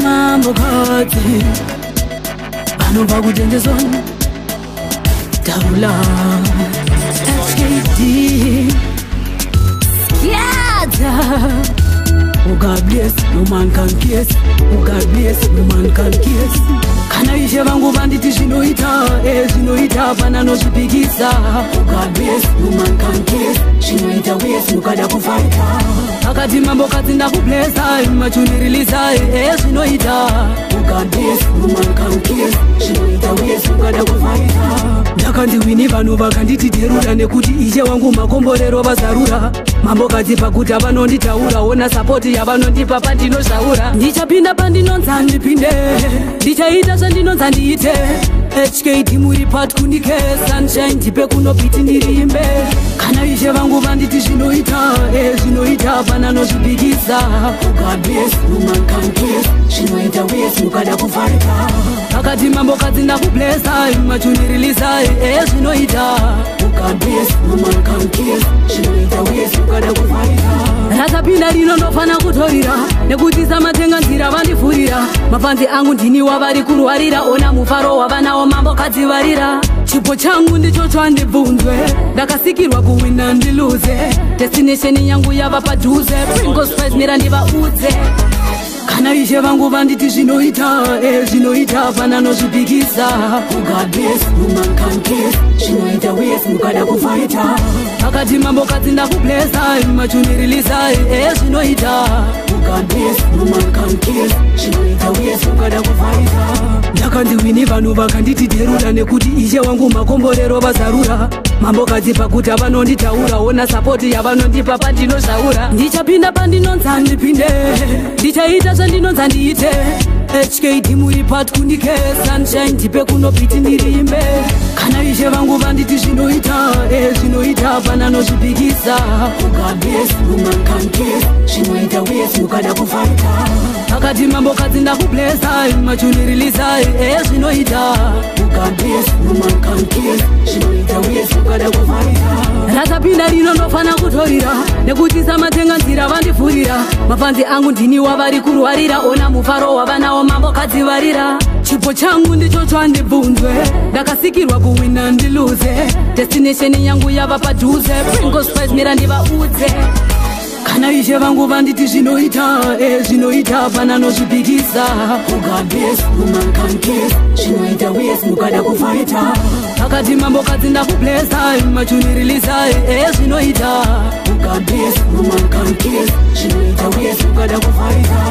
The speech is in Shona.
Mambokadzi vanobva kudanger zone, taura HKD Scatter. Who God bless, no man can curse. Who God bless, no man can curse. Kana ishe vangu vanditi zvinoita, zvinoita, pana nozvipikisa. Who God bless, no man can curse. Zvinoita wese mukada kufaita. Akati mambokadzi ndakublessa, machundirilisa, zvinoita. Who God bless, no man can curse. Zvinoita wese mukada kufaita. Ndakandiwini vanhu vakanditi dherura, nekuti ishe wangu makomborero vazarura. Mambokadzi pakuti vanonditaura, ona support yavanondipa pandinoshaura. Ndichapinda pandinonza ndipinde, ndichaita zvandinonza ndiite. HKD muri pat kunike sunshine, ndipe kunopiti ndirimbe. Kana ishe vangu vanditi zvinoita, zvinoita, pana nozvipikisa. Who God bless, no man can curse. Zvinoita wese mukada kufaita. Akati mambokadzi ndakublessa, machundirilisa, zvinoita. Who God bless, no man can curse. Zvinoita wese mukada kufaita. Rakapinda rino ndofana kutorira, nekuti samatenga nzira vandivhurira. Mafanzi angu ndini wavari kurwarira, ona mufaro wavanawo mambokadzi varira. Chipo changu ndicho chandibvunzwe, ndakasikirwa kuwina ndiluze. Destination yangu yava padhuze, Pringo Spice mira ndivaudze. Kana ishe vangu vanditi zvinoita, zvinoita, pana nozvipikisa. Who God bless, no man can curse. Zvinoita wese mukada kufaita. Akati mambokadzi ndakublessa, machundirilisa, zvinoita. Who God bless, no man can curse. Zvinoita wese mukada kufaita. Ndakandiwini vanhu vakanditi dherura, nekuti ishe wangu makomborero vazarura. Mambokadzi pakuti vanonditaura, ona support yavanondipa pandinoshaura. Ndichapinda pandinonza ndipinde, ndichaita zvandinonza ndiite. HKD muri pat kunike sunshine, ndipe kunopiti ndirimbe. Kana ishe vangu vanditi zvinoita, zvinoita, pana nozvipikisa. Who God bless, no man can curse. Zvinoita wese mukada kufaita. Akati mambokadzi ndakublessa, machundirilisa, zvinoita. Who God bless, no man can curse. Zvinoita wese mukada kufaita. Rakapinda rino ndofana kutorira, nekuti samatenga nzira vandivhurira. Mafanzi angu ndini wavari kurwarira, ona mufaro wavanawo mambokadzi varira. Chipo changu ndicho chandibvunzwe, ndakasikirwa kuwina ndiluze. Destination yangu yava padhuze, Pringo Spice mira ndivaudze. Kana ishe vangu vanditi zvinoita, zvinoita, pana nozvipikisa. Who God bless, no man can curse. Zvinoita wese mukada kufaita. Akati mambokadzi ndakublessa, machundirilisa, zvinoita. Who God bless, no man can curse. Zvinoita wese mukada kufaita.